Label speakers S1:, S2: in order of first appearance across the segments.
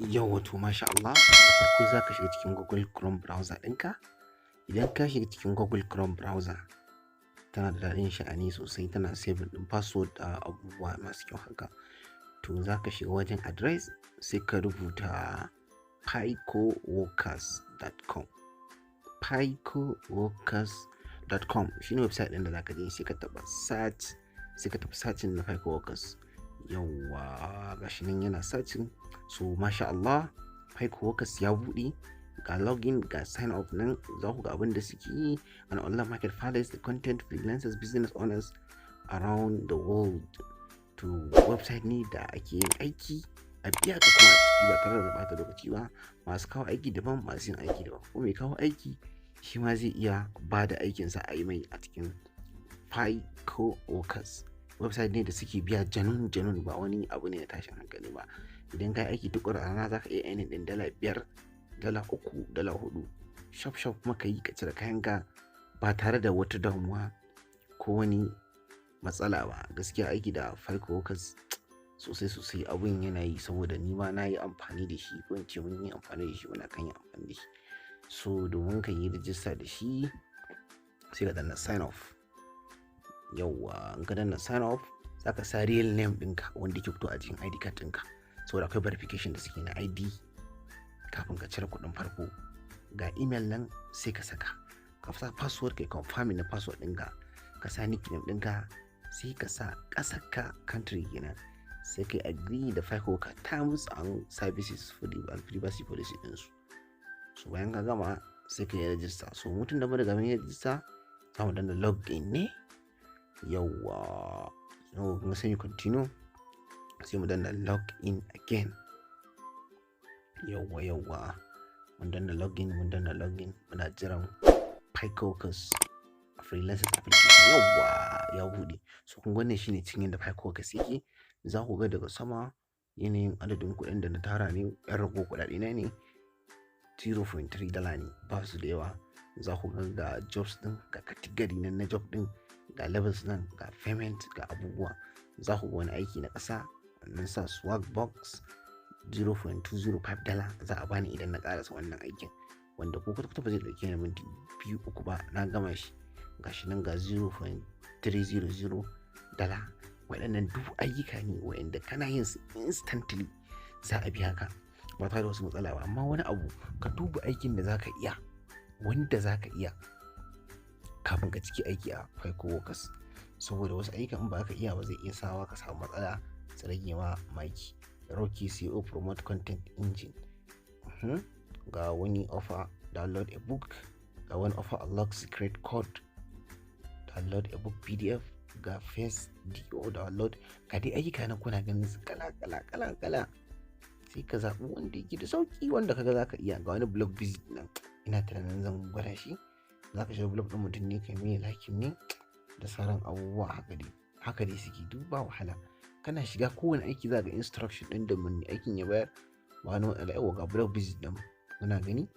S1: Yauwa, to masha Allah, da farko za ka shiga cikin Google Chrome browser ɗinka. Idan ka shiga cikin Google Chrome browser, tana da daɗin sha'ani sosai, tana saving ɗin password da abubuwa masu kyau haka. To, za ka shiga wajen address, sai ka rubuta picoworkers.com. picoworkers.com shine website ɗin da za ka je, sai ka taɓa search, sai ka taɓa searching na Picoworkers. Yauwa, gashi nan yana searching. So masha Allah, Picoworkers ya buɗe. Ga login, ga sign up nan. Za ku ga abin da suke yi: an online market place the content freelancers, business owners around the world. To, website ne da ake yin aiki a biya ka kuma a ciki ba tare da bata lokaci ba. Masu kawo aiki daban, masu yin aiki daban. Ko mai kawo aiki shi ma zai iya ba da aikinsa a yi mai a cikin Picoworkers. Website ne da suke biya janun janun, ba wani abu ne na tashin hankali ba. Idan ka yi aiki duk rana, za ka iya earning ɗin $5, $3, $4. Shop shop kuma ka yi ka cire kayanka ba tare da wata damuwa ko wani matsala ba. Gaskiya aiki da Picoworkers sosai sosai abun yana yi, saboda ni ma na yi amfani da shi, ko in ce mun yi amfani da shi, muna kan yi amfani da shi. So domin ka yi rijista da shi, sai ka danna sign up. Yauwa, in ka danna sign up, za ka sa real name ɗinka wanda yake fito a cikin ID card ɗinka, saboda akwai verification da suke na ID kafin ka cire kuɗin farko. Ga email nan, sai ka saka, ka sa password, kai confirming na password ɗinka, ka sa nickname ɗinka, sai ka sa ƙasarka, country kenan, sai kai agree da Picoworkers terms and services for the and privacy policy ɗinsu. So bayan ka gama, sai ka yi register. So mutum da mun riga mun yi register, za mu danna login ne. Yauwa, so kuma sai mu continue, sai mu danna login again. Yauwa yauwa, mun danna login, mun danna login, muna jiran Picoworkers freelancers application. Yauwa, ya buɗe. So kun ga wannan shine cikin yadda Picoworkers yake. Za ku ga daga sama yanayin adadin kuɗin da na tara ne, yan rago kuɗaɗe na ne, 0.3 dala ne, ba su da yawa. Za ku ga ga jobs ɗin, ga category nan na job ɗin, ga levels nan, ga payment, ga abubuwa. Za ku ga wani aiki na ƙasa nan, sa swag box, 0.205 dala za a bani idan na ƙarasa wannan aikin, wanda ko kwata ba zai ɗauke ni minti 2, 3 ba na gama shi. Gashi nan, ga 0.300 dala. Waɗannan duk ayyuka ne waɗanda kana yin su instantly za a biya ka ba tare da wasu matsala ba. Amma wani abu, ka duba aikin da zaka iya, wanda zaka iya kafin ka ciki aiki a Picoworkers, saboda wasu ayyukan in ba ka iya ba, zai iya sawa ka samu matsala, su rage ma maki. Rocky CO promote content engine. Ga wani offer, download a book. Ga wani offer, unlock secret code, download a book PDF. Ga face do download. Ga dai ayyuka na kuna ganin su kala kala kala kala, sai ka zaɓi wanda yake da sauki, wanda kaga zaka iya. Ga wani blog visit nan, ina tunanin zan gwada shi. Zaka shiga blog ɗin mutum ne, kai mai liking ne da sauran abubuwa. Haka dai haka dai suke, duk ba wahala. Kana shiga kowane aiki, za ga instruction ɗin da mun aikin ya bayar, ba wani matsala. Yauwa, ga blog visit ɗin muna gani.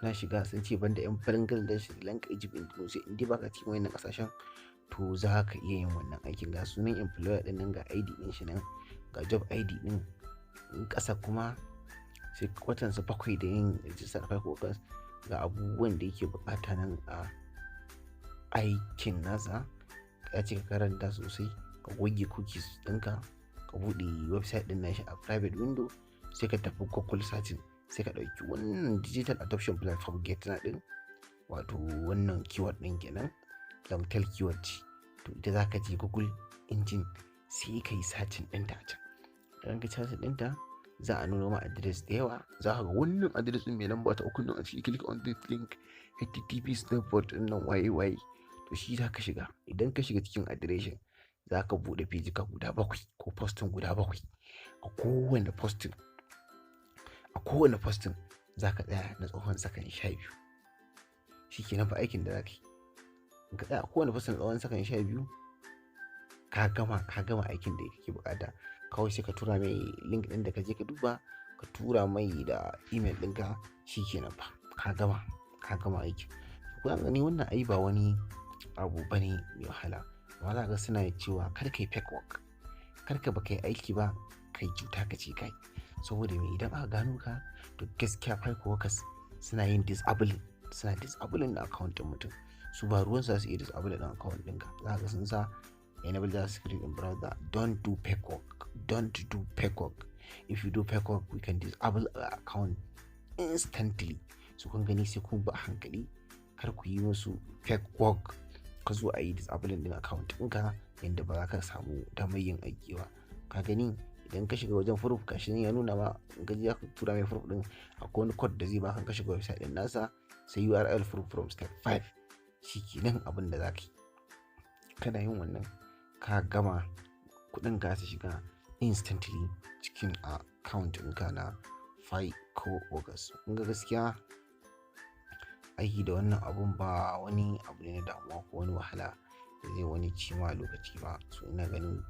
S1: Na shiga, sun ce banda yan Bangladesh, Sri Lanka, Egypt, Indonesia. In dai baka cikin wannan kasashen, to za ka iya yin wannan aikin. Ga sunan employer ɗin nan, ga ID ɗin shi nan, ga job ID ɗin in ƙasa kuma. Sai watansa 7 da yin rijistar Picoworkers. Ga abubuwan da yake bukata nan a aikin nasa, ya ce ka karanta sosai, ka goge cookies ɗinka, ka buɗe website ɗin nashi a private window, sai ka tafi Google searching, sai ka ɗauki wannan digital adoption platform get na ɗin, wato wannan keyword ɗin kenan, long tail keyword ce. To, ita za ka je Google engine, sai ka yi searching ɗinta a can. Idan ka searching ɗinta, za a nuna ma address da yawa. Za ka ga wannan address ɗin mai lamba ta uku nan a ciki, "Click on this link, http snapboard" ɗin nan, waye waye. To, shi za ka shiga. Idan ka shiga cikin adireshin, za ka buɗe page ka guda bakwai ko posting guda bakwai. A kowane posting za ka tsaya na tsawon sakan 12. Shi ke fa aikin da za ka yi. In ka tsaya a kowane posting na tsawon sakan 12, ka gama aikin da kake bukata. Kawai sai ka tura mai link ɗin da ka je ka duba, ka tura mai da email ɗinka, shi kenan fa, ka gama aikin. Kuna gani, wannan ai ba wani abu bane mai wahala. Amma za ga suna cewa kar kai fake work, kar ka baka yi aiki ba kai cuta ka ce kai. Saboda me? Idan aka gano ka, to gaskiya Picoworkers suna yin disabling, suna disabling na account ɗin mutum. Su ba ruwan za su iya disabling ɗin account ɗinka. Za ka sun sa "Enable JavaScript in browser, don't do fake work, don't do fake work. If you do fake work, we can disable our account instantly." So kun gani, sai kun ba a hankali, kar ku yi musu fake work, ka zo a yi disabling din account ɗinka yadda ba za ka samu damar yin aiki ba. Ka gani, idan ka shiga wajen proof, gashi nan ya nuna ma. In ka je ka tura mai proof din, akwai wani code da zai baka. Ka shiga website din nasa, sai URL proof from step 5. Shikenan, abin da za ka yi, kana yin wannan ka gama, kuɗin ka su shiga instantly cikin account ɗinka na Pico Workers. Kun ga, gaskiya aiki da wannan abun ba wani abu ne na damuwa ko wani wahala da zai wani ci ma lokaci ba. So ina ganin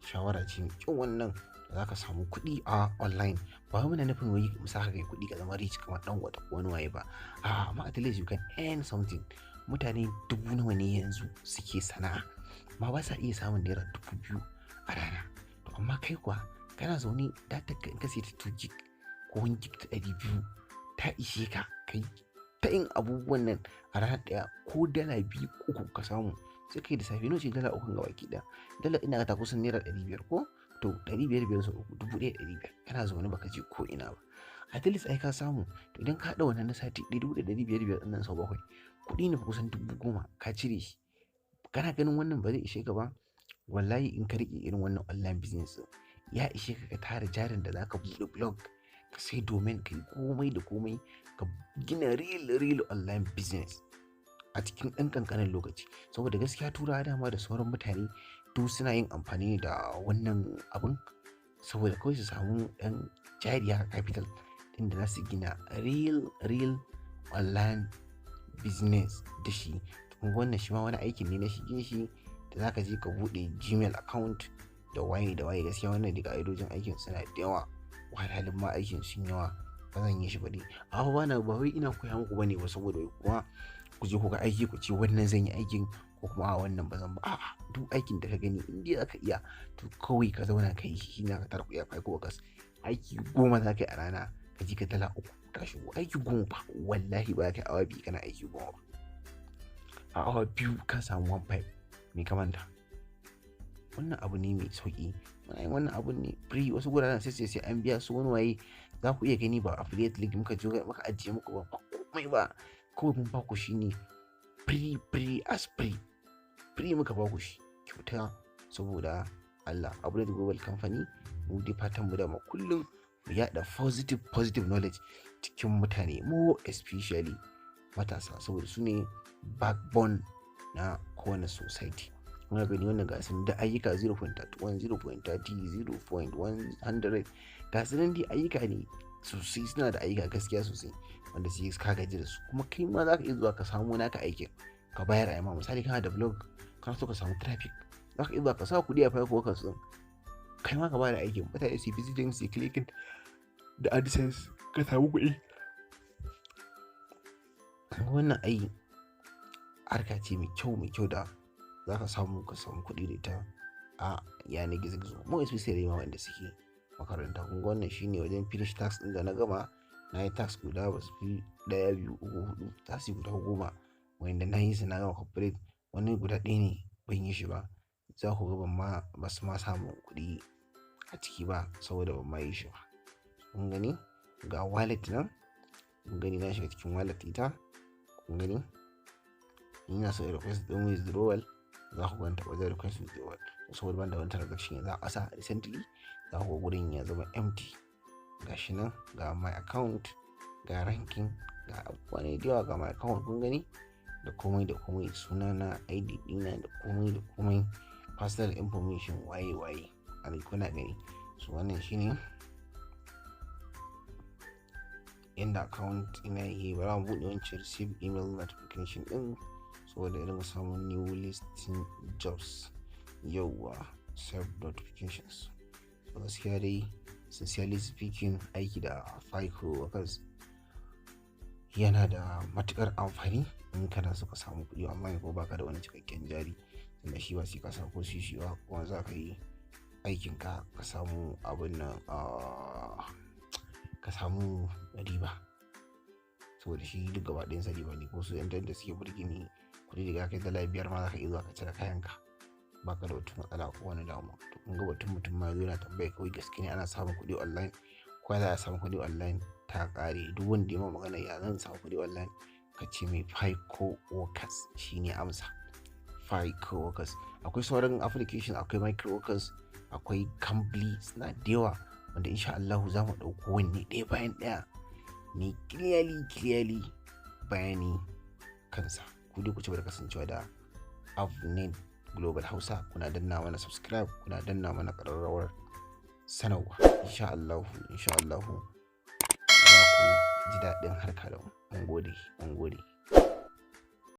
S1: shawara ce mai kyau wannan da za ka samu kuɗi a online. Ba wai muna nufin wai mu saka kai kuɗi ka zama rich kamar ɗan wata ko wani waye ba. A'a, amma at least you can earn something. Mutane dubu nawa ne yanzu suke sana'a amma ba sa iya samun ₦2,000 a rana? To amma kai kuwa kana zaune, data ka in ka sai ta 2 gig ko 1 gig ta 200 ta ishe ka kai ta yin abubuwan nan a rana ɗaya. Ko $2, 3 ka samu, sai kai da safe. Nawa ce $3 ga baki ɗaya? Dala ina ta kusan ₦500 ko? To 500 biyar sau uku, 1,500. Kana zaune baka je ko ina ba, at least ai ka samu. To idan ka haɗa wannan na sati ɗaya, 1,500 biyar ɗin nan sau bakwai, kuɗi ne fa kusan 10,000 ka cire shi. Kana ganin wannan ba zai ishe ka ba? Wallahi in ka riƙe irin wannan online business ɗin, ya ishe ka ka tara jarin da zaka buɗe blog, ka sai domain, ka yi komai da komai, ka gina real real online business a cikin ɗan ƙanƙanin lokaci. Saboda gaskiya Turawa dama da sauran mutane duk suna yin amfani da wannan abun saboda kawai su samu ɗan jari haka, capital ɗin da za su gina real real online business da shi. Kun ga wannan shi ma wani aikin ne na shige shi da za ka je ka buɗe Gmail account da waye da waye. Gaskiya wannan da ƙa'idojin aikin suna da yawa, wahalhalun ma aikin sun yawa, ba zan yi shi ba dai. Amma ba ba wai ina koya muku bane ba saboda wai kuma ku je ku ga aiki ku ce wannan zan yi aikin ko kuma a wannan ba zan ba. A'a, duk aikin da ka gani in dai zaka iya, to kawai ka zauna ka yi shi. Shine ka tara kuɗi a Picoworkers. Aiki 10 za ka yi a rana, ka ji ka $3 ka shigo. Aiki 10 fa, wallahi ba ka yi awa 2 kana aiki 10 ba. A awa 2 ka samu 1.5. Me ka manta? Wannan abu ne mai sauki. Muna yin wannan abun ne free. Wasu guraren sai an biya su wani waye. Za ku iya gani, ba affiliate link muka je muka ajiye muku ba, komai ba. Kawai mun ba ku shi ne free, free as free, free muka ba ku shi kyauta saboda Allah. Abu da Global Company, mu dai fatan mu dama kullum mu yada positive positive knowledge cikin mutane, more especially matasa, saboda su ne backbone na kowane society. Muna gani wannan ga sun da ayyuka 0.31, 0.30, 0.100, ga su nan dai, ayyuka ne sosai. Suna da ayyuka gaskiya sosai wanda sai ka gaji da su. Kuma kai ma za ka iya zuwa ka samu naka aikin ka bayar a yamma. Misali, kana da blog, kana so ka samu traffic, za ka iya zuwa ka sa kuɗi a Picoworkers ɗin, kai ma ka bada aikin, mutane su yi visiting, su yi clicking da AdSense, ka samu kuɗi. Wannan ai harka ce mai kyau, mai kyau da za ka samu kuɗi da ita a yanar gizo gizo, more especially ma wanda suke makaranta. Kun ga wannan shine wajen finish task ɗin da na gama. Na yi task guda ba su fi ɗaya, biyu, uku, huɗu, task guda 10 wanda na yi su na gama complete. Wani guda ɗaya ne ban yi shi ba. Za ku ga ban ma ba su ma samu kuɗi a ciki ba saboda ban ma yi shi ba. Kun gani, ga wallet nan. Kun gani, na shiga cikin wallet ita. Kun gani, ina so request ɗin withdrawal, za ku ganta wajen request withdrawal. Saboda ban da wani transaction yanzu a ƙasa recently, za ku ga gurin ya zama empty. Gashi nan, ga my account, ga ranking, ga abubuwa ne da yawa. Ga my account, kun gani, da komai da komai, sunana, ID ɗina, da komai da komai, personal information, waye waye a kuna gani. So wannan shine yanda account ina yake. Bara mu buɗe wancan receive email notification ɗin saboda irin samun new listing jobs. Yauwa, save notifications. So gaskiya dai, sincerely speaking, aiki da Picoworkers yana da matukar amfani in kana so ka samu kuɗi online ko baka da wani cikakken jari, tunda shi ba sai ka sa ko sisi ba, kuma za ka yi Aikinka ka samu abin nan, ka samu riba. Saboda shi duk gaba ɗayansa riba ne. Ko su yan da suke burge ni, kuɗi da kai $5 ma za ka iya zuwa ka cire kayanka, baka da wata matsala ko wani damuwa. To kun ga batun mutum ma yazo yana tambaya kawai, gaske ne ana samun kuɗi online ko za a samu kuɗi online, ta ƙare. Duk wanda ya ma magana ya zan samu kuɗi online, ka ce mai Pico Workers shine amsa. Pico Workers, akwai sauran application, akwai Micro Workers, akwai Cambly, suna da yawa, wanda insha Allah za mu ɗauko wanne ɗaya bayan ɗaya ni clearly clearly bayani kansa. Ku dai ku ci da kasancewa da Avnet Global Hausa, kuna danna mana subscribe, kuna danna mana ƙararrawar sanarwa. Insha Allah, insha Allah za ku ji daɗin harka da mu. Mun gode, mun gode.